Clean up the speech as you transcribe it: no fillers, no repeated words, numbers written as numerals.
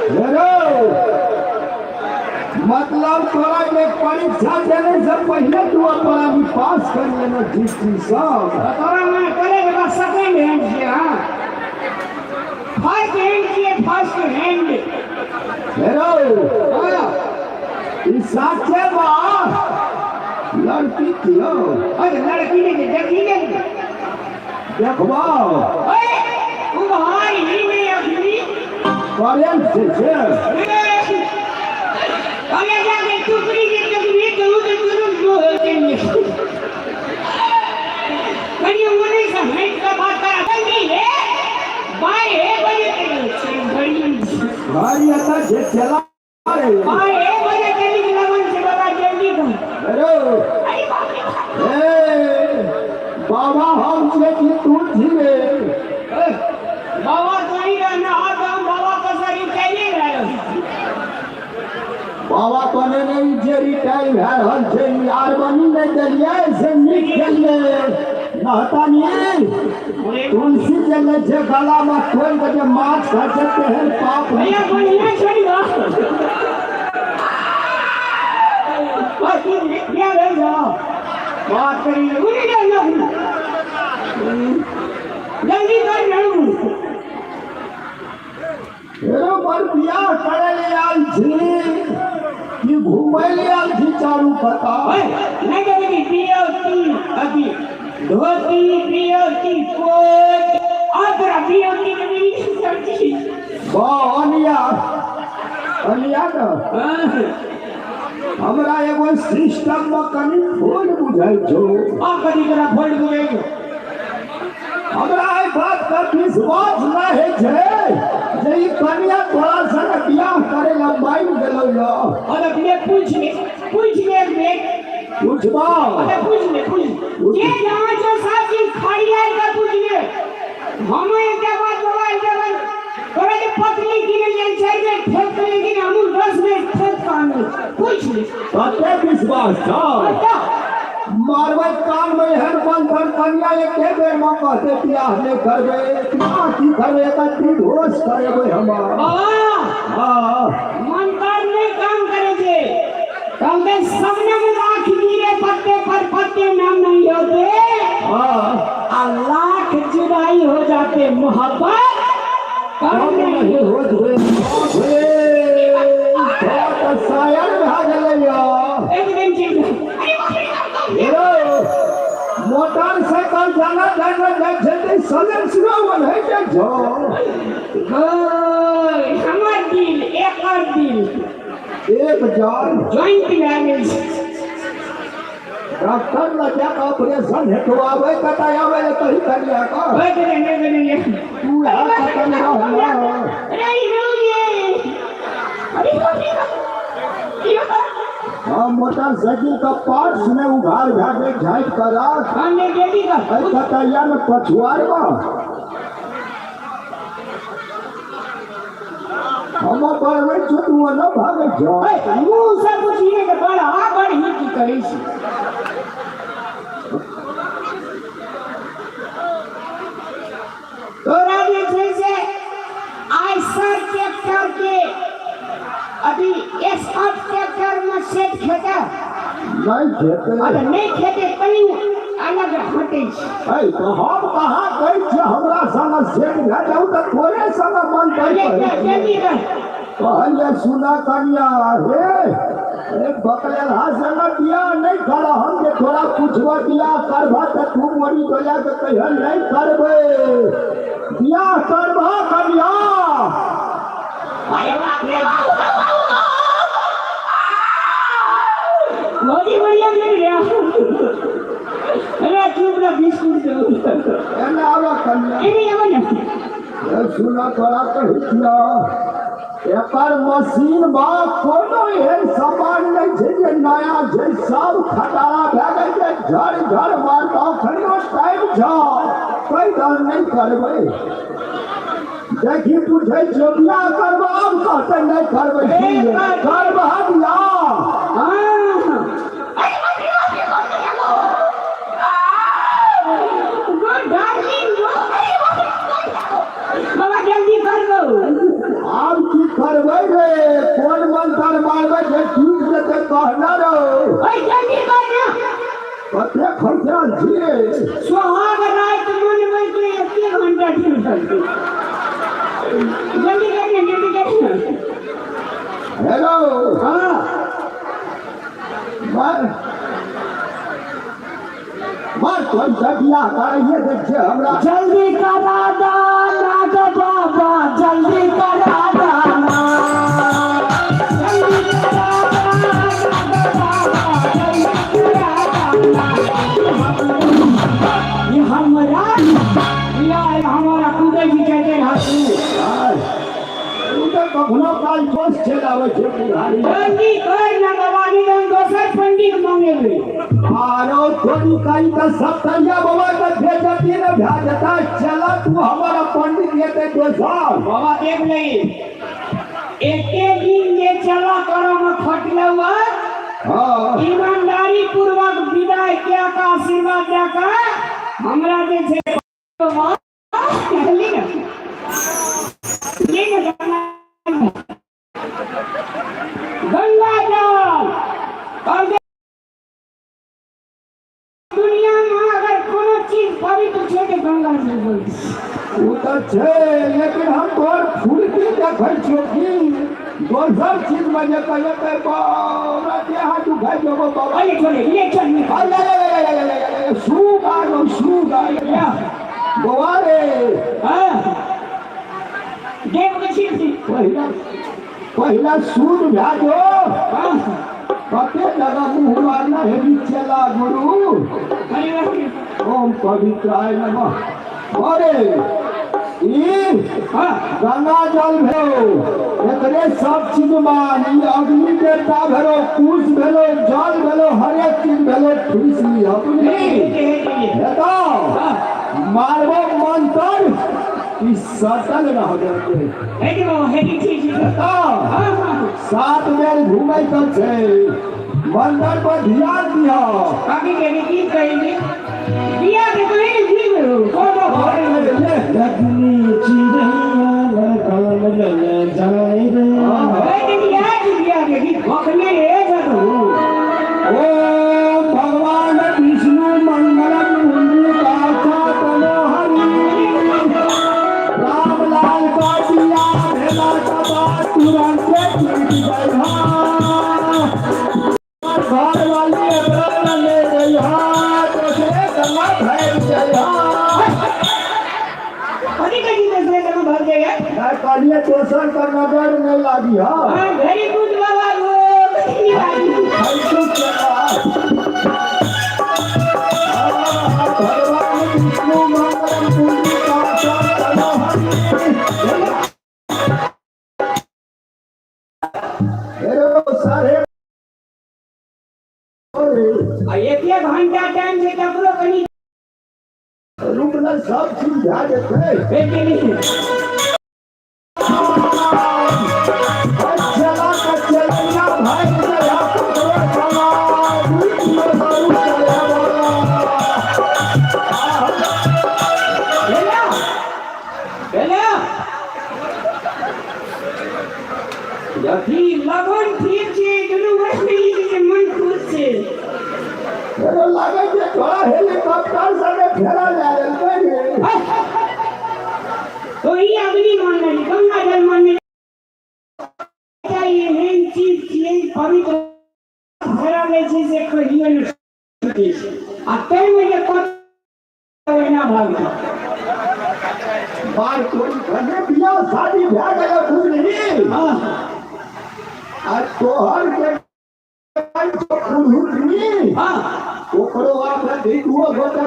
Hello, मतलब तोरा जे परीक्षा देने से पहले तू अपन अभी पास कर लेना जी जी सब। तोरा मैं करे के बाद सेकंड हैंड छियै। हाँ, फर्स्ट हैंड छियै, फर्स्ट हैंड। हेलो। हाँ। ई साचे बा लड़की थियो? अरे, लड़की ने देखी ने। देखबो। ओए, उभार ही नहीं अखनी। करेंट छै से। अरे, जाके टुकड़ी के देखबी तो उ तो तुरंत जो होते नहीं। कनी ओने से हट के बात करा जल्दी है बाय है बजे के घड़ी। घड़ी एतऽ जे चला रे। बाय है बजे के लगन से बाबा, जल्दी कर। हेलो। अरे बाप रे बाप। ए बाबा, हम छियै कि तू छियै? ए, बाबा तो ही रहना और हम बाबा का शरीर कैले रहे। बाबा कहने ने ई जे रिटायर भए रहल छै, ई आरबनी नहि देलियै से नीक केलियै। नहतानी तुलसी जे लै छै गलामे तोड़ि कऽ जे माछ खाइ छै, तेहन पाप। भैया, बढ़िया छोड़ी दो बाकी क्या रह जाओ बात करी उड़ी जा ना, जल्दी कर लड़ू। हेरो पर बियाह करै ले आयल छी कि घुमै ले आयल छी चारू पता? ओए, नहीं कभी पीओटी अभी धोती, पीओटी कोट और तोरा पीओटी कभी सब्जी। अनिया अनिया न। हमरा एगो सिस्टम में कनि फूल बुझै छौ। और कभी तोरा फोल्ड बुझै? हमरा एहि बात पर विश्वास नहि होइ छै जे ई कनिया तोरा संग बियाह करे ला मानि गेलौ यऽ। और अपने पूछ ले, पूछ ले एक बेर। पूछबा। अरे, पूछ ले, पूछ जे जहाँ जो सब चीज खड़ियाल का पूछ ले। हम एक बात बाबा, एक बात तोरा जे पतली किने लेल चारि बेर ठेक के, लेकिन हमू 10 बेर ठेक कानू, पूछ ले। कते विश्वास छौ? अच्छा। मारबै कान में एहन बंधन, कनिया एके बेर में कहते बियाह नहि करबै। बियाह की करबै, एकर डिवोर्स करेबै हमर। बाबा। हाँ। मंत्र नहीं काम करे छे। कहते सबने में लाख गिरे पत्ते पर पत्ते नाम नहीं होते। आ लाख जुदाई हो जाते, मोहब्बत कम कम नहीं। नहीं होत हुए तऽ शायर भए गेलै यऽ। एक दिन चल, अरे बाप रे बाप। हेलो, मोटरसाइकिल जाना जाना जाइ छै तऽ सलेंसरो बन्है जाइ छौ। गई, हमर दिल एकर दिल एक जान ज्वाइंट भए गेल छै। डॉक्टर लग जा कऽ ऑपरेशन हेतौ, आबै कतऽ आबै लए कही कनिया कऽ। ओए, करे ने करे ने। तू यार कतऽ रहल? अरे ये, अरे बाप रे बाप। हाँ, मोटरसाइकिल का पार्ट्स में उघार भए गेल, झाँकि कऽ राख। हमने बेटी का एहि कतैया में पछुआर बा हम पढ़बै छौ, तू ओना भागै छौ। ओए, मुँह से पूछिए के बड़ा बड़ ही की करै छी। तोरा जे छै से आइसर ट्रैक्टर के अभी एस्कॉर्ट ट्रैक्टर में सेट खेता? नहि खेतै। अगर नहि खेते, तनी अलग हटै छै। ऐ तऽ हम कहाँ कहै छियै, हमरा संग सेट भए जाउ तऽ तोरे संग मन अरे, कहै। जल्दी कर। कहलियै सुना कनिया हे, ए बकलेलहा संग बियाह नहि कर। हम जे तोरा पुछबऽ बियाह करबह तऽ तू मरी डोला के कहियन नहि करबै। बियाह करबह कनिया? अरे बाप रे बाप, बहुत ही बढ़िया मिल गया। अरे चुप ना, बिस्कुट दो। एने आबऽ कनिया। एने आबऽ ने। ए सुना, तोरा कहै छियौ, एकर मशीन बा कोनो एहन सामान नहि छै जे नया छै। सब खटारा भए गेल छै, झड़ झड़ मारतौ। अखनियो टाइम छौ, कहि दह नहि करबै। देखी, पूछै छियौ बियाह करबह? आब कहतै नहि करबै। करबह बियाह? हाँ। अरे बाप रे बाप रे बाप रे गो डार्लिंग गो। अरे बाप रे बाप रे। बाबा, जल्दी कर दो। आब की करबै? कोन मंत्र मारबै जे टूटि जेतै कहना रौ। ओए जल्दी कर ना। कते खर्चाल छियै। सोहाग रात मनबै के एके घंटा ठीक लगतै। जल्दी कर ना, जल्दी कर ना। हेलो। हाँ। मार मार तोर से बियाह करैये दै छै हमरा। जल्दी करा दाना ग बाबा, जल्दी करा दाना, जल्दी करा दाना ग बाबा, जल्दी करा दाना। ये हमरा यार हमारा कूदै छी चारि हाथ। आय, उ तऽ कखनो काल दोष चलि आबै छै बुढ़ारी। जल्दी कर ना बाबा, नहीं तो हम दोसर पंडित मांगेंगे। आरो थोड़ी कही तऽ सप्तैया बाबा के बेजती ने भए जेतै। चल तू हमारा पंडित हेतै दोसर। बाबा देख ले, एके दिन जे चला करो में खटले हुआ ईमानदारी पूर्वक विदाई किया का आशीर्वाद देकर हमरा जे छै बाबा, ली ना। ली ना गंगा। गंगा जल और दुनिया में अगर कोनो चीज पवित्र छै तऽ गंगा जल पवित्र छै। ओ तऽ छै, लेकिन हम तोहर फुर्ती देखै छियौ कि दोसर चीज में जे कहियो तऽ बाबा देह हाथ दुखाइ जेबो बाबा। अरे छोड़े ये चल निकल। अरे अरे अरे अरे सूग आ गौ, सूग आ गया बौआ रे। हाँ देव के छी। पहिला पहिला सूद भए जो। हाँ। कते जगह मुँह मारना हेबी चला गुरु। अरे अरे। ओम पवित्राय नमः। अरे ई हाँ। गंगा जल भेलो, एकरे सब चीज मान। ई अग्नि देवता भेलो, कुश भेलो, जल भेलो, हरेक चीज भेलो। ठूस लिह बुझली। हेतौ मारबो मंत्र ई सटल रह जेतै। हे बाबा, हे ठीक छै। हेतौ। हाँ हाँ। 7 बेर घूमै के छै, मंदिर पर ध्यान दिह। काकी के की कहेंगे बिया के कहीं नहीं जी में कोनो अरे ले। लगनी चिड़ैया लगान लल जाए रे। ए देखिए आज बिया के की भखने रे जतो। ओम भगवान विष्णु मंगलम पुण्डरीकाक्ष तनोहरि। रामलाल का बियाह भेला के बाद तुरंते टूटि जाइ। घर वाली एकरा ले जइहा, दोसरे गंगा भरि जइहा। कथी कथी दूसरे जगह भाग जाएगा। मैं कहलिए दोसर का नजर नहीं लागी। हाँ। हाँ, वेरी गुड बाबा, वो कथी नहीं लागी। Thank you चला। भगवान विष्णु मंगलम पुण्डरीकाक्ष तनोहरि। हेरो सारे आ एक एक घंटा टाइम छै तकरो कनी रुकल सब चीज भए जेतै। भेज देली। चला के चलैया भागि जइहा ककरो चला, 2 किलो दारू चढ़ा बाबा। भेला भेला जखनी लगन ठीक छै, दुनू गोटे छै, मन खुश छै। हेरो लागै छै तोरा हेलीकॉप्टर संगे फेरा लए लेलकै रे। तो ई अग्नि मानने गंगा जल मानने एहन चीज छियै पवित्र, फेरा लै छै से कहियो नहि छूटै छै आ ताहिमे जे कत ओहिना भाग छै। बार तोरी घने बियाह शादी भए गेलै बुझली। हाँ। आ तोहर के पुरहुतनी हाँ। ओकरो आप दुओ गोटे।